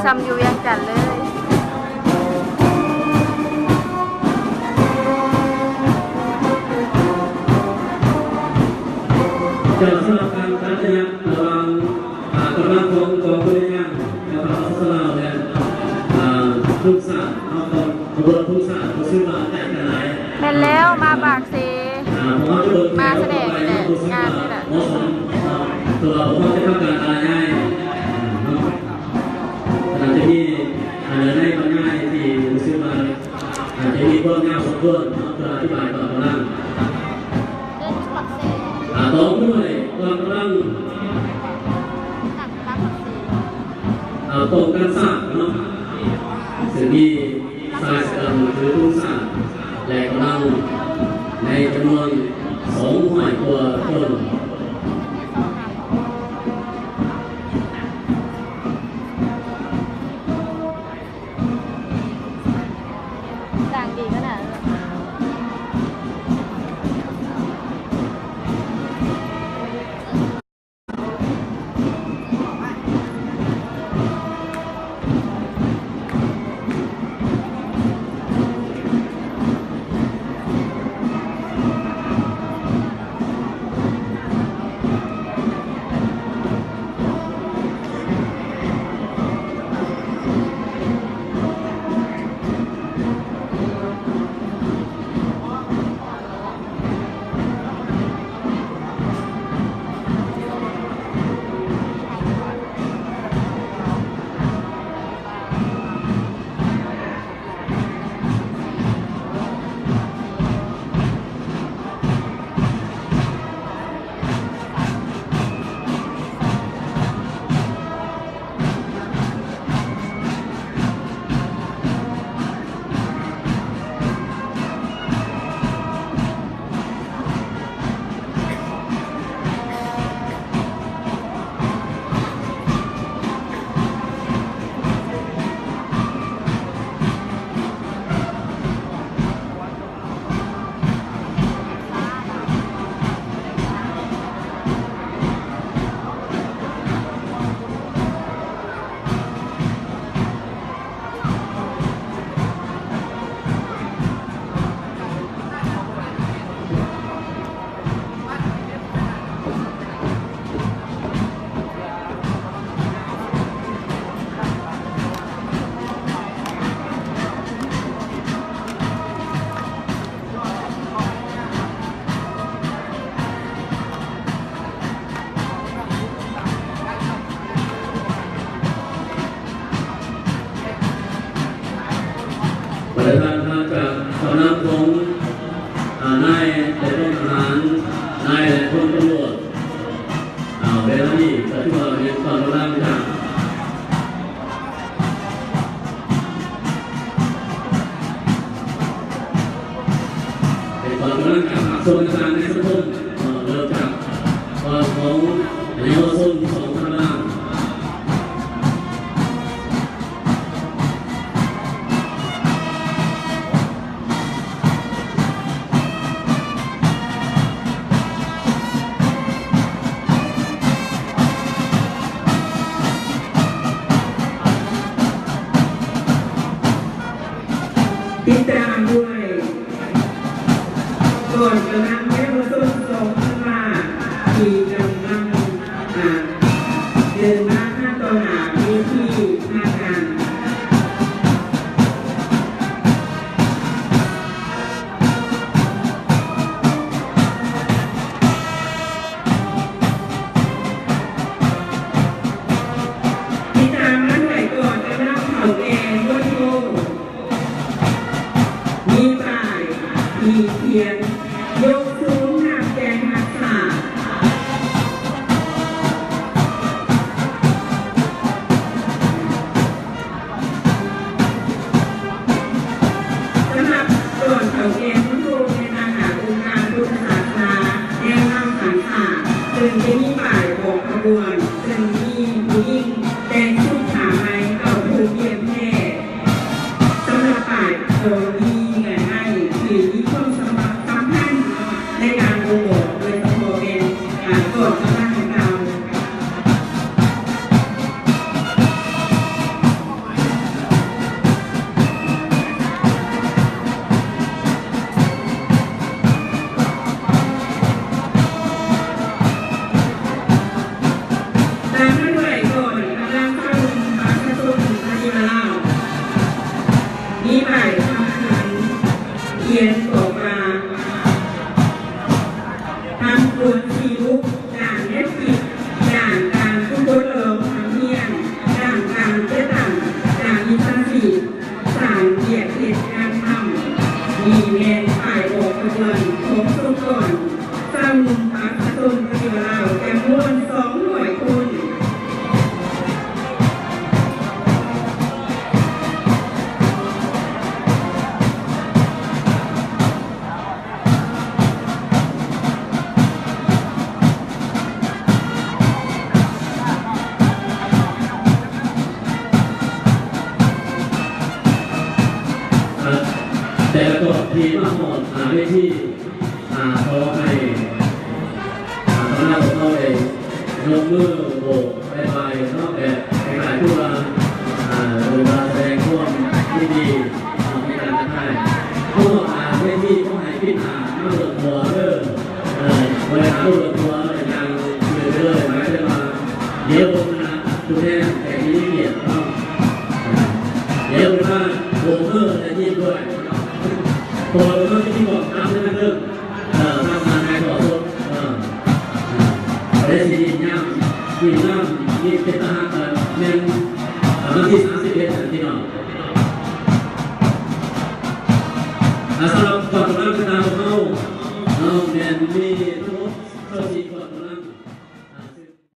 ສ່ຳຢູ່ວຽງຈັນເລີຍ. ຈາກສຳລັບການຕັດໄລຍະລະຫວ່າງ ອ່າ ກຳລັງຂອງກອງພົນລະຍານ ແລະ ພາສາລາວ ແລະ ອ່າ ທຸງຊາດເນາະ ຂະບວນທຸງຊາດ ຮູ້ສຶກວ່າໃກ້ກັນຫຼາຍ. ແມ່ນແລ້ວ ມາປາກເຊ ອ່າ ມາສະແດງນີ້ແຫຼະ ງານນີ້ແຫຼະ ເໝາະສົມເນາະ ເພາະວ່າພວກເຮົາຈະທຳການອາລະຍາຍເນາະ ອາດຈະມີ ອ່າ ໃນບັນຍາຍທີ່ຮູ້ສຶກວ່າ ອາດຈະມີຄວາມຍາວສົມຄວນເນາະ ເພື່ອອະທິບາຍຕໍ່ກຳລັງ ອ່າ ຕໍ່ດ້ວຍກອງກຳລັງ ອ່າ ປ້ອງກັນຊາດເນາະ ຊຶ່ງມີຊາຍຊະກັນຖືທຸງຊາດ ແລະ ກຳລັງໃນຈຳນວນສອງຮ້ອຍກວ່າຄົນ. ຈ້າງດີຂະໜາດ. ປະທານ ທ່ານຈາກກຳລັງຂອງ ອ່າ ນາຍ ແລະ ພົນທະຫານ, ນາຍ ແລະ ພົນຕຳຫຼວດ ອ່າ ເວລານີ້ກໍຖືວ່າເປັນກອງກຳລັງຈາກ ເປັນກອງກຳລັງຈາກພາກສ່ວນຕ່າງໆໃນສັງຄົມ ເອີ ເລີ່ມຈາກກອງຂອງເຍົາວະຊົນສອງພັນລ້ານ. ຕິດຕາມດ້ວຍ ກ່ອນກຳລັງເຍົາວະຊົນສອງພັນລ້ານ ທີ່ກຳລັງ ອ່າ ເດີນມາທາງຕໍ່ໜ້າເວທີທາງການ. ຕິດຕາມມາດ້ວຍກອງກຳລັງເຖົ້າແກ່ຫົວໂທ ມີປ້າຍທີ່ຂຽນ ຍົກສູງ ຮັກແກ່ຮັກຊາດ. ສຳລັບກອງເຖົ້າແກ່ຫົວໂທ ໃນຖານະອົງການພຸດທະສາສະໜາແນວທາງສັງຄະ ເຊິ່ງຈະມີປ້າຍບອກຂະບວນ ເຊິ່ງມີຜູ້ຍິງແຕ່ງຊຸດຜ້າໄໝ ເກົ້າຜົມລ້ຽນແພ ສຳລັບປ້າຍກໍມີເງື່ອນໄຂທີ່ມີຄວາມສຳຄັນເນາະ ໃນການບົ່ງບອກ ໂດຍສະເພາະແມ່ນ ອ່າ ກອງກຳລັງດັ່ງກ່າວ. ທີ່ ອ່າ ຂໍໃຫ້ ອ່າ ຄະນະຂອງເຮົາໄດ້ຍົກມືໂບກບາຍບາຍເນາະ ແບບຄ້າຍໆຄືວ່າ ອ່າ ເປັນການສະແດງຄວາມຍິນດີເນາະ ມີການທັກທາຍ. ເພາະວ່າເວທີບໍ່ໃຫ້ປິດໜ້າມາເບິ່ງຂົວເດີ ເອີ ບໍ່ໃຫ້ໜ້າມາເບິ່ງຂົວ ຢ່າງອື່ນເລີຍ ໝາຍເຖິງວ່າ ດຽວເບິ່ງໜ້າຜູ້ແທນແຕ່ທີ່ມີກຽດເນາະ ດຽວເວລາໂບກມືແລ້ວຍິ້ມດ້ວຍ ເພາະວ່າມັນຈະມີກອງທັບໃນນັ້ນເດີ ເອີ ທາງການຖ່າຍທອດສົດ ເອີ ເອີ ໄດ້ຊິຍິ້ມຍາມ ຍິ້ມງາມ ຍິ້ມເປັນຕາຮັກ ເອີ ແມ່ນ ເອີ ວັນທີສາມສິບເອັດ ນັ້ນພີ່ນ້ອງ ອ່າ ສຳລັບກອງກຳລັງກະຕ່າຂອງເຮົາເນາະ ແມ່ນມີ